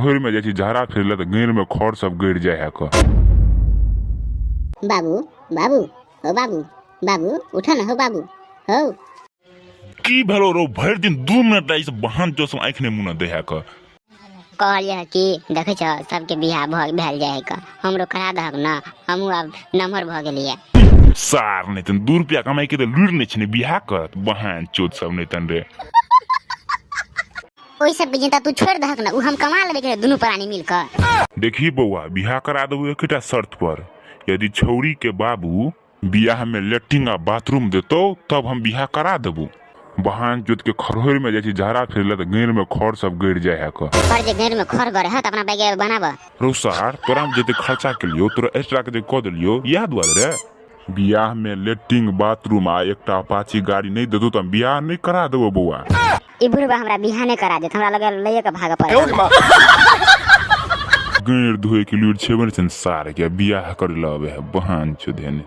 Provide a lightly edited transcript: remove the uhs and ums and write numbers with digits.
खरहोरि में जाइ छी झहरा फिर ले तऽ गैर में खर सब गड़ि जाइ है कऽ। बाबू, बाबू, हो बाबू, बाबू उठ न हो बाबू, हौ। की भेलो रौ, भरि दिन 2 मिनट लागि से बहान जो सब आँखि नहि मुनऽ दै है कऽ। कहलियै कि देखै छह सबके बियाह भऽ भेल जाइ है कऽ, हमरो करा दहक न, हमहूँ आब नमहर भऽ गेलियै। सार नहि तन 2 रुपया कमाइ के तऽ लुरि नहि छै ने बियाह करत, बहान चोद सब नहि तन रे। ओहि सबके चिंता तू छोड़ि दहक न, उ हम कमा लेबै के दुनू प्राणी मिल कऽ। देखी बौआ, बियाह करा देबौ एकेटा शर्त पर, यदि छौड़ी के बाबू बियाह में लेट्रिन आ बाथरूम देतौ तब हम बियाह करा देबौ। बहान जोत के खरहोरि में जाइ छी झहरा फिर ले तऽ गैर में खर सब गड़ि जाइ है कऽ। पर जे गैर में खर गड़े है तऽ अपना बैगे बनाब। रौ सार, तोरा हम जते खर्चा केलियौ, तोरा एक्स्ट्रा के जे कऽ देलियौ, इएह दुआरे रे। बियाह में लेट्रिन बाथरूम आ एकटा अपाची गाड़ी नहि देतौ तऽ हम बियाह नहि करा देबौ बौआ। ई बुढ़बा हमरा बियाह नहि करा देत, हमरा लगे लैये के भागऽ पड़त। गैर धोए के लुरि छेबे नहि छनि सार के, बियाह करे लऽ अबै है बहान चोद नहि।